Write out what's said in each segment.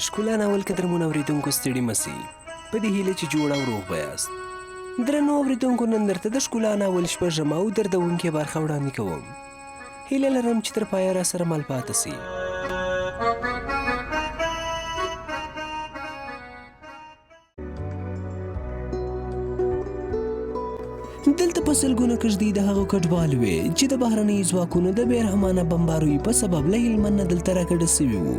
ښکلا ناول قدرمنو اورېدونکو ستړي مه سئ، په دې هیله چې جوړ او روغ به یاست. درنو اورېدونکو نن درته د ښکلا ناول شپږمه او دردوونکې برخه وړاندې کوم. هیله لرم چې تر پایه راسره مل پاته سئ. دلته په سلګونو کښتۍ د هغو کډوالو وې چې د بهرنیو ځواکونو د بېرحمانه بمباریو په سبب له هلمند نه دلته راکډه سوي وو.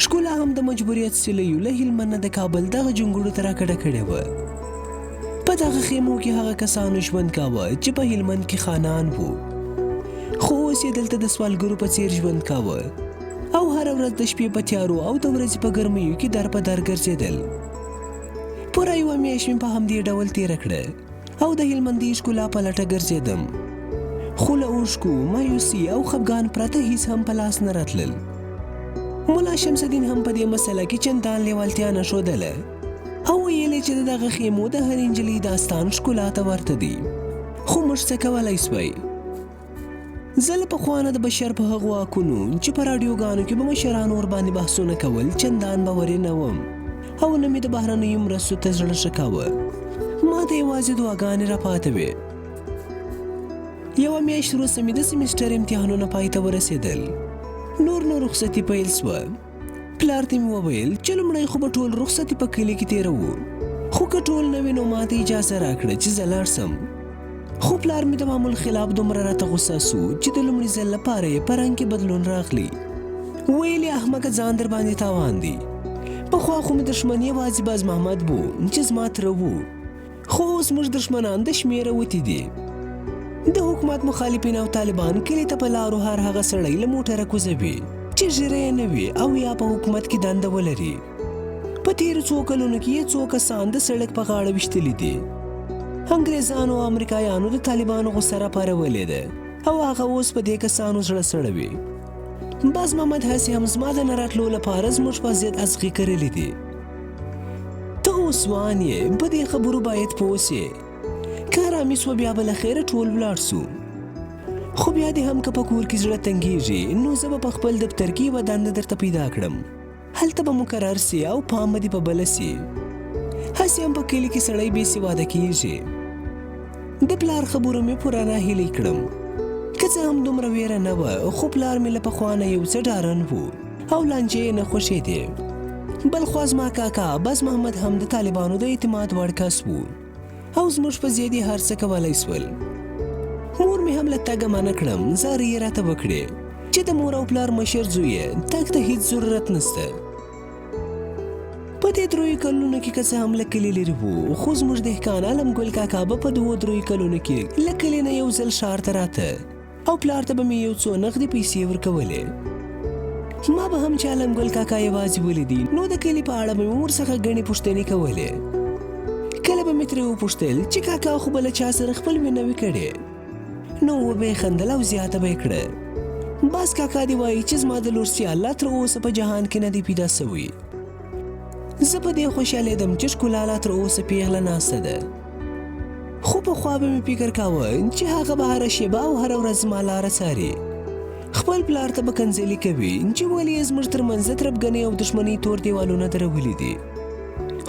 ښکلا هم د مجبوریت سیلیو له هلمند نه د کابل دغه جونګړو ته راکډه کړې وه. په دغه خیمو کې هغه کسانو ژوند کاوه چې په هلمند کې خانان وو، خو اوس یې دلته د سوالګرو په څیر ژوند کاوه او هره ورځ د شپې په تیارو او د ورځې په ګرمیو کې در په در ګرځېدل. پوره یوه میاشت مې په همدې ډول تېره کړه او د هلمندۍ ښکلا په لټه ګرځېدم، خو له اوښکو، مایوسي او خپګان پرته هیڅ هم په لاس نه راتلل. ملا شمس الدین هم په دې مسله کې چندان لیوالتیا نه ښودله او ویل یې چې د دغه خیمو د هرې نجلۍ داستان ښکلا ته ورته دی، خو موږ څه کولی سوای؟ زه له پخوا نه د بشر په هغو حقونو چې په راډیوګانو کې به مشرانو ورباندې بحثونه کول چندان باوري نه وم او نه مې د بهرنیو مرستو ته زړه ښه کاوه. ما ته یوازې دعاګانې راپاته وې. یوه میاشت وروسته مې د سمسټر امتحانونه پای ته ورسېدل. نور نو رخصتي پیل سوه. پلار ته مې وویل چې لومړی خو به ټول رخصتي په کلي کې تېروو، خو که ټول نه وي نو ماته اجازه راکړه چې زه لاړ سم. خو پلار مې د معمول خلاف دومره راته غوسه سو چې د لومړي ځل لپاره یې په رنګ کې بدلون راغلی. ویل یې احمقه ځان در باندې تاوان دی. پخوا خو مې دښمن یوازې باز محمد وو چې زما تره وو، خو اوس موږ دښمنان د شمېره وتي دي. د حکومت مخالفین او طالبان کلي ته په لارو هر هغه سړی له موټره کوزوي چې ږیره یې نه وي او یا په حکومت کې دنده ولري. په تېرو څو کلونو کې یې څو کسان د سړک په غاړه ویشتلي دي. انګرېزانو او امریکایانو د طالبانو غوسه راپارولې ده او هغه اوس په دې کسانو زړه سړوي. باز محمد هسې هم زما د نه راتلو لپاره زموږ په ضد ازغي کرلي دي. ته اوس ځوان یې، په دې خبرو باید پوه سې. که ارامي سوه بیا به له خیره ټول ولاړ سو. خو بیا دې هم که په کور کې زړه تنګېږي نو زه به په خپل دفتر کې یوه دنده درته پیدا کړم. هلته به مقرر سې او پام به دې په بله سي. هسې هم په کلي کې سړی بې سواده کېږي. د پلار خبرو مې پوره ناهیلی کړم. که څه هم دومره ویره نه وه، خو پلار مې له پخوا نه یو څه ډارن و او لانجې یې نه خوښېدې. بلخوا زما کاکا عباس محمد هم د طالبانو د اعتماد وړ کس و او زموږ په ضد یې هر څه کولی سول. مور مې هم له تګه منع کړم، زارۍ یې راته وکړې چې د مور او پلار مشر زوی یې، تګ ته هیڅ ضرورت نشته. په دې دریو کلونو کې که څه هم له کلي لرې وو، خو زموږ دهقان علم ګل کاکا به په دوو دریو کلونو کې له کلي نه یو ځل ښار ته راته او پلار ته به مې یو څو نغدې پیسې ورکولې. ما به هم چې علم ګل کاکا یوازې ولیدی نو د کلي په اړه به مې ورڅخه ګڼې پوښتنې کولې. کله به مې ترې وپوښتل چې کاکا خو به له چا سره خپلوي نه وي کړې، نو وبه یې خندل او زیاته به یې کړه، باز کاکا دې وایي چې زما د لور سیال لا تر اوسه په جهان کې نه دی پیدا شوی. زه په دې خوشحالېدم چې ښکلا لا تر اوسه پیغله ناسته ده، خو پخوا به مې فکر کاوه چې هغه به هره شېبه او هره ورځ زما لاره څاري. خپل پلار ته به کنځلې کوي چې ولې یې زموږ تر منځ د تربګنۍ او دښمنۍ تور دیوالونه درولي دي.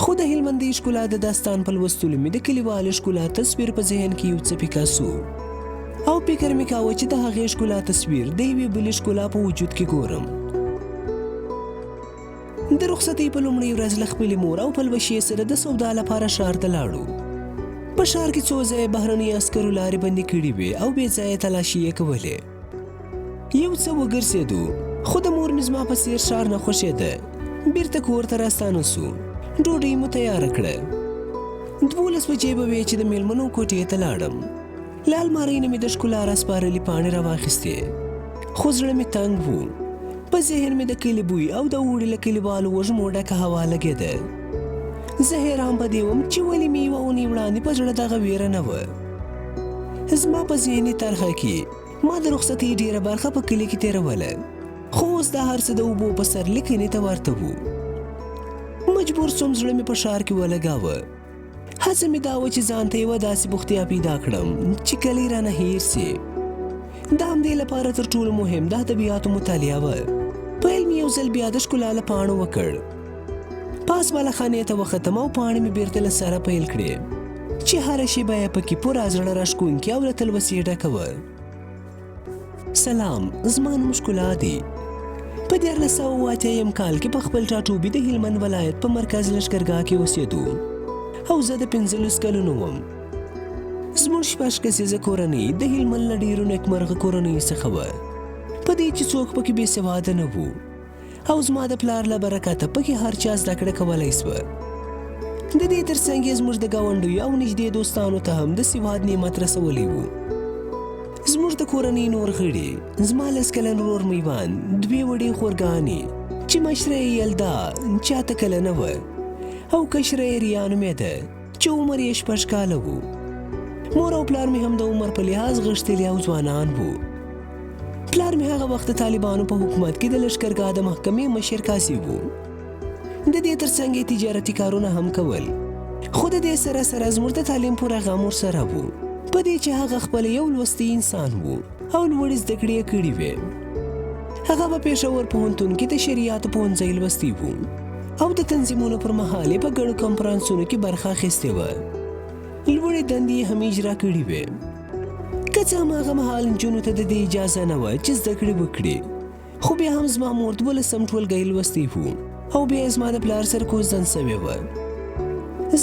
خو د هلمندۍ ښکلا د داستان په لوستلو مې د کلیوالې ښکلا تصویر په ذهن کې یو څه پیکه سو او فکر مې کاوه چې د هغې ښکلا تصویر د یوې بلې ښکلا په وجود کې ګورم. د رخصتۍ په لومړۍ ورځ له خپلې مور او پلوشې سره د سودا لپاره ښار ته لاړو. په ښار کې څو ځایه بهرنیو عسکرو لارې بندې کړې وې او بې ځایه تلاشي یې کولې. یو څه وګرځېدو، خو د مور مې زما په څېر ښار نه خوښېده. بیرته کور ته راستانه سو، ډوډۍ مو تیاره کړه. 12 بجې به وې چې د میلمنو کوټې ته لاړم. له المارۍ نه مې د ښکلا راسپارلې پاڼې راواخیستې، خو زړه مې تنګ و. په ذهن مې د کلي بوی او د اوړي له کلیوالو وږمو ډکه هوا لګېده. زه حیران په دې وم چې ولې مې یوه اونۍ وړاندې په زړه دغه ویره نه وه. زما په ذهني طرحه کې ما د رخصتۍ ډېره برخه په کلي کې تېروله، خو اوس دا هر څه د اوبو په سر لیکنې ته ورته وو. مجبور سوم زړه مې په ښار کې ولګاوه. هڅه مې دا وه چې ځان ته یوه داسې بوختیا پیدا کړم چې کلی رانه هېر سي. د همدې لپاره تر ټولو مهم د ادبیاتو مطالعه وه. پیل مې یو یو ځل بیا د ښکلا له پاڼو وکړ. پاس بالاخانې ته وختم او پاڼې مې بیرته له سره پیل کړې چې هره شیبه یې پکې پوره زړه راښکونکې او له تلوسې ډکه وه. سلام، زما نوم ښکلا دی. په 1380 کال کې په خپل ټاټوبي د هلمند ولایت په مرکز لښکرګاه کې اوسېدو او زه د 15 کلونو وم. زموږ شپږ کسیزه کورنۍ د هلمند له ډېرو نیکمرغه کورنیو څخه وه، په دې چې څوک پکې بې سواده نه وو او زما د پلار له برکته پکې هر چا زده کړه کولی سوه. د دې ترڅنګ یې زموږ د ګاونډیو او نږدې دوستانو ته هم د سواد نعمت رسولی وو. زموږ د کورنۍ نور غړي، زما 10 کلن ورور میوان، دوې وړې خورګانې چې مشره یې یلدا چې 8 کلنه وه او کشره یې ریا نومېده چې عمر یې 6 کاله وو. مور او پلار مې هم د عمر په لحاظ غښتلي او ځوانان وو. پلار مې هغه وخت د طالبانو په حکومت کې د لښکرګاه د محکمې مشر قاضي وو. د دې ترڅنګ یې تجارتي کارونه هم کول، خو د دې سره سره زموږ د تعلیم پوره غم ورسره وو، په دې چې هغه خپله یو لوستی انسان وو او لوړې زده کړې یې کړې وې. هغه په پېښور پوهنتون کې د شریعاتو پوهنځی لوستی وو او د تنظیمونو پر مهال یې په ګڼو کنفرانسونو کې برخه اخیستې وه. لوړې دندې یې هم اجرا کړې وې. که څه هم هغه مهال نجونو ته د دې اجازه نه وه چې زده کړې وکړي، خو بیا هم زما مور 12 ټولګی لوستی وو او بیا یې زما د پلار سره کوزدن سوې وه.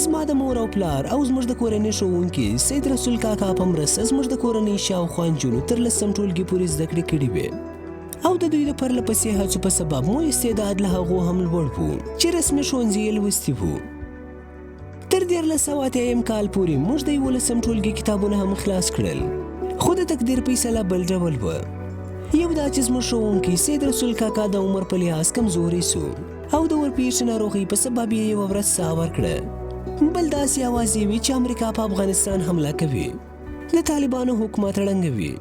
زما د مور او پلار او زموږ د کورنۍ ښوونکي سید رسول کاکا په مرسته زموږ د کورنۍ شاوخوا نجونو تر 10 ټولګي پورې زده کړې کړې وې او د دوی د پرله پسې هڅو په سبب مو استعداد له هغو هم لوړ وو چې رسمي ښوونځي یې لوستي وو. تر 1380 کال پورې موږ د 11 ټولګي کتابونه هم خلاص کړل، خو د تقدیر فیصله بل ډول وه. یو دا چې زموږ ښوونکی سید رسول کاکا د عمر په لحاظ کمزوری سو او د ورپېښې ناروغۍ په سبب یې یوه ورځ ساه ورکړه. بل داسې اوازې وې چې امریکا په افغانستان حمله کوي، د طالبانو حکومت ړنګوي.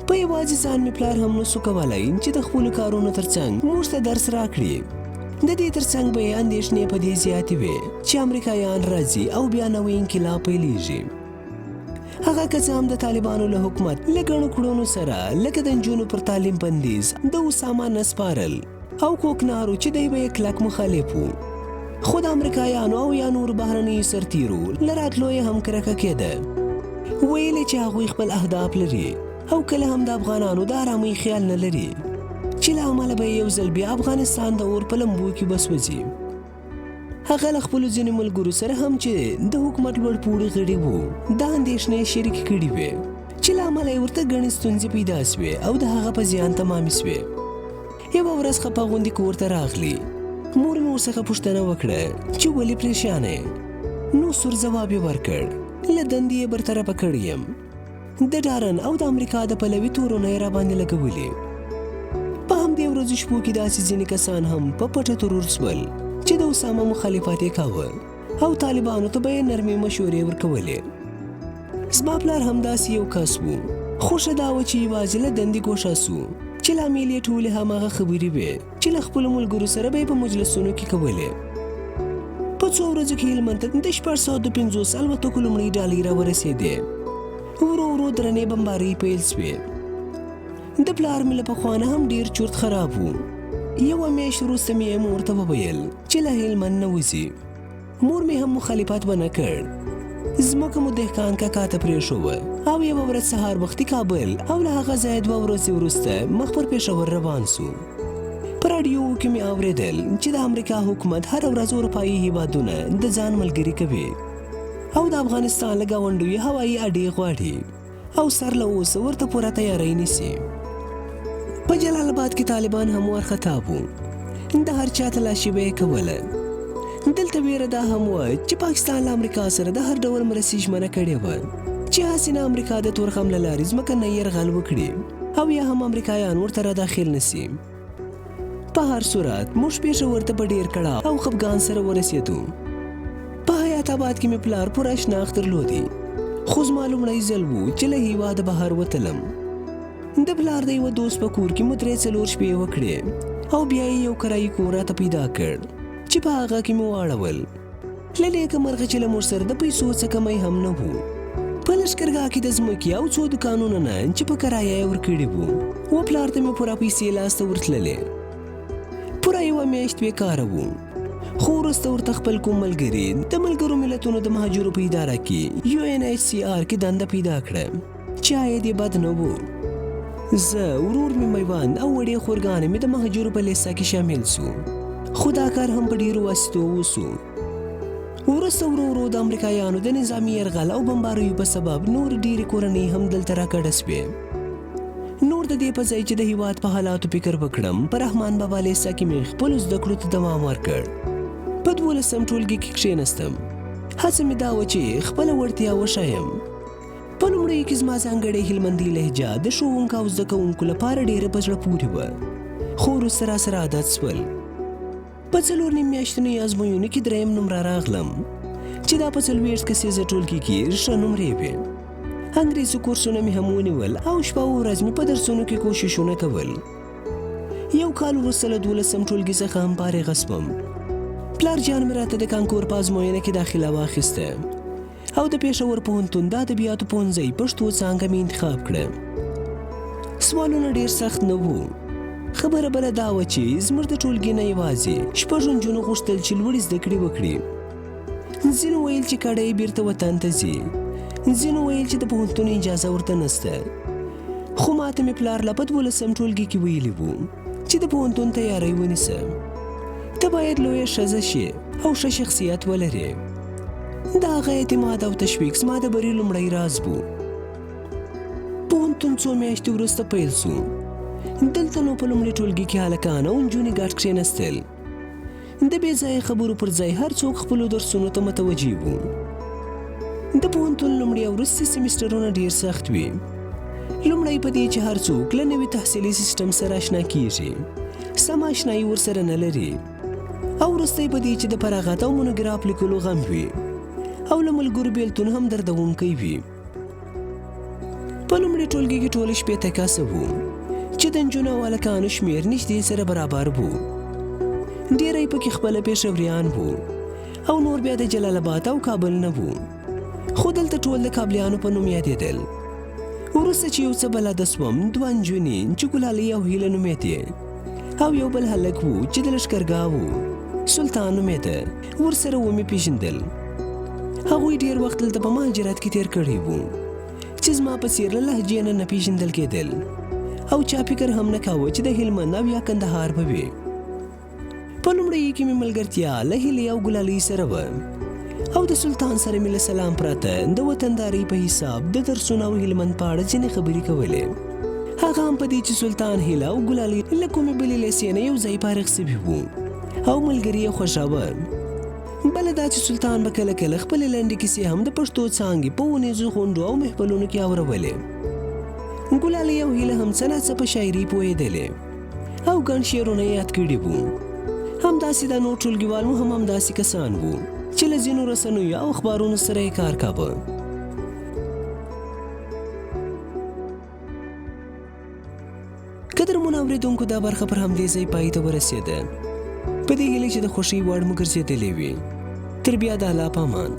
په یوازې ځان مې پلار هم نسو کولی چې د خپلو کارونو ترڅنګ موږ ته درس راکړي. د دې ترڅنګ به یې اندېښنې په دې زیاتې وې چې امریکایان راځي او بیا نوی انقلاب پیلیږي. هغه که څه هم د طالبانو له حکومت له ګڼو کړونو سره لکه د نجونو پر تعلیم بندیز، د اسامه نه سپارل او کوکنارو چې دی به یې کلک مخالف و، خو د امریکایانو او یا نورو بهرنیو سرتیرو له راتلو یې هم کرکه کېده. ویل یې چې هغوی خپل اهداف لري او کله هم د افغانانو د ارامۍ خیال نه لري چې له امله به یې یو ځل بیا افغانستان د اور په لمبو کې وسوځي. هغه له خپلو ځینو ملګرو سره هم چې د حکومت لوړ پوړي غړي وو دا اندېښنې یې شریکې کړې وې چې له امله یې ورته ګڼې ستونزې پیدا سوې او د هغه په زیان تمامې سوې. یوه ورځ خپه غوندې کور ته راغلی. مور مې ورڅخه پوښتنه وکړه چې ولې پرېشانه یې؟ نو سور ځواب یې ورکړ، له دندې یې برطرفه کړی یم، د ډارن او د امریکا د پلوي تورونه یې راباندې لګولي. په همدې ورځو شپو کې داسې ځینې کسان هم په پټه ترور سول چې د اسامه مخالفت یې کاوه او طالبانو ته به یې نرمې مشورې ورکولې. زما پلار هم داسې یو کس و، خو ښه دا وه چې یوازې له دندې ګوښه سو چې لامل یې ټولې هماغه خبرې وې چې له خپلو ملګرو سره به یې په مجلسونو کې کولې. په څو ورځو کې هلمند ته د 650 الوتکو لومړۍ ډالۍ راورسېدې. ورو ورو درنې بمبارۍ پیل سوې. د پلار مې له پخوا نه هم ډېر چورت خراب و. یوه میاشت وروسته مې یې مور ته وویل چې له هلمند نه وځي. مور مې هم مخالفت ونه کړ. ځمکه مو دهقان کاکا ته پرېښووه او یوه ورځ سهار وختي کابل او له هغه ځایه 2 ورځې وروسته مخ پر پېښور روان سو. په راډیو کې مې اورېدل چې د امریکا حکومت هره ورځ اروپایي هیوادونه د ځان ملګري کوي او د افغانستان له ګاونډیو هوایي اډې غواړي او سر له اوسه ورته پوره تیاری نیسي. په جلال آباد کې طالبان هم وارخطا وو، د هر چا تلاشي به یې کوله. دلته ویره دا هم وه چې پاکستان له امریکا سره د هر ډول مرستې ژمنه کړې وه چې هسې نه امریکا د تورخم له لارې ځمکنی یرغل وکړي او یا هم امریکایان ورته را داخل نه سي. په هر صورت موږ پېښور ته په ډېر کړاو او خفګان سره ورسېدو. په حیات آباد کې مې پلار پوره شناخت درلودی، خو زما لومړی ځل و چې له هیواده بهر وتلم. د پلار د یوه دوست په کور کې مو 3-4 شپې وکړې او بیا یې یو کرایي کور راته پیدا کړ چې په هغه کې مې واړول. له نېکه مرغه چې له موږ سره د پیسو څه کمی هم نه و. په لښکرګاه کې د ځمکې او څو دوکانونه نه چې په کرایه یې ورکړي وو، و پلار ته مې پوره پیسې لاسته ورتللې. پوره یوه میاشت بېکاره و، خو وروسته ورته خپل کوم ملګري د ملګرو ملتونو د مهاجرو په اداره کې یو این ایچ سي آر کې دنده پیدا کړه چې عاید یې بد نه و. زه، ورور مې میوند او وړې خورګانې مې د مهاجرو په لیسه کې شامل سو، خو دا کار هم په ډېرو واسطو وسو. وروسته ورو ورو د امریکایانو د نظامي یرغل او بمباریو په سبب نور ډېرې کورنۍ هم دلته راکډه سوې. نور د دې په ځای چې د هیواد په حالاتو فکر وکړم، په رحمان بابا لیسه کې مې خپلو زده کړو ته دوام ورکړ. په 12 ټولګي کې کښېنستم. هڅه مې دا وه چې خپله وړتیا وښایم. په لومړیو کې زما ځانګړې هلمندۍ لهجه د ښوونکو او زده کوونکو لپاره ډېره په زړه پورې وه، خو وروسته راسره عادت سول. په 4.5 میاشتنیو ازموینو کې دریم نمره راغلم چې دا په 40 کسیزه ټولګي کې ښه نمرې وې. انګریزي کورسونه مې هم ونیول او شپه او ورځ مې په درسونو کې کوششونه کول. یو کال وروسته له 12 ټولګي څخه هم فارغه سوم. پلار جان مې راته د کانکور په ازموینه کې داخله واخیسته او د پېښور پوهنتون د ادبیاتو پوهنځی پښتو څانګه مې انتخاب کړه. سوالونه ډېر سخت نه وو. خبره بله دا وه چې زموږ د ټولګي نه یوازې 6 نجونو غوښتل چې لوړې زده کړې وکړي. ځینو ویل چې کډه یې بیرته وطن ته ځي، ځینو ویل چې د پوهنتون اجازه ورته نسته. خو ماته مې پلار لا په 12 ټولګي کې ویلي وو چې د پوهنتون تیاری ونیسه، ته باید لویه ښځه شې او ښه شخصیت ولرې. د هغه اعتماد او تشویق زما د بري لومړی راز و. پوهنتون څو میاشتې وروسته پیل سو. دلته نو په لومړي ټولګي کې هلکان او نجونې ګډ کښېنستل. د بې ځایه خبرو پر ځای هر څوک خپلو درسونو ته متوجه وو. د پوهنتون لومړي او وروستي سیمسټرونه ډېر سخت وي. لومړی په دې چې هر څوک له نوي تحصیلي سیستم سره اشنا کیږي، سمه اشنایي ورسره نه لري، او وروستی په دې چې د فراغت او مونوګراف لیکلو غم وي او له ملګرو بېلتون هم دردونکی وي. په لومړي ټولګي کې ټول 60 کسه وو چې د نجونو او هلکانو شمېر نږدې سره برابر وو. ډېری پکې خپله پېښوریان وو او نور بیا د جلال آباد او کابل نه وو، خو دلته ټول د کابلیانو په نوم یادېدل. وروسته چې یو څه بلده سوم، دوه نجونې چې ګلالۍ او هیله نومېدې او یو بل هلک وو چې د لښکرګاه وو، سلطان نومېده، ورسره ومې پېژندل. هغوی ډېر وخت دلته په مهاجرت کې تېر کړی وو چې زما په څېر له لهجې نه نه پېژندل کېدل او چا فکر هم نه کاوه چې د هلمند او یا کندهار به وي. په لومړیو کې مې ملګرتیا له هیلې او ګلالۍ سره وه او د سلطان سره مې له سلام پرته د وطندارۍ په حساب د درسونو او هلمند په اړه ځینې خبرې کولې. هغه هم په دې چې سلطان، هیله او ګلالۍ له کومې بلې لیسې نه یو ځای فارغ سوي وو او ملګري یې خوښاوه. بله دا چې سلطان به کله کله خپلې لنډې کیسې هم د پښتو څانګې په اونیزو غونډو او محفلونو کې اورولې. ګلالۍ او هیله هم څه ناڅه په شاعري پوهېدلې او ګڼ شعرونه یې یاد کړي وو. همداسې دا نور ټولګیوال مو هم همداسې کسان وو چې له ځینو رسنیو او اخبارونو سره یې کار کاوه. قدرمنو اورېدونکو، دا برخه پر همدې ځای پای ته ورسېده. په دې هیله چې د خوښۍ وړ مو ګرځېدلې وي. تر بیا د الله په امان.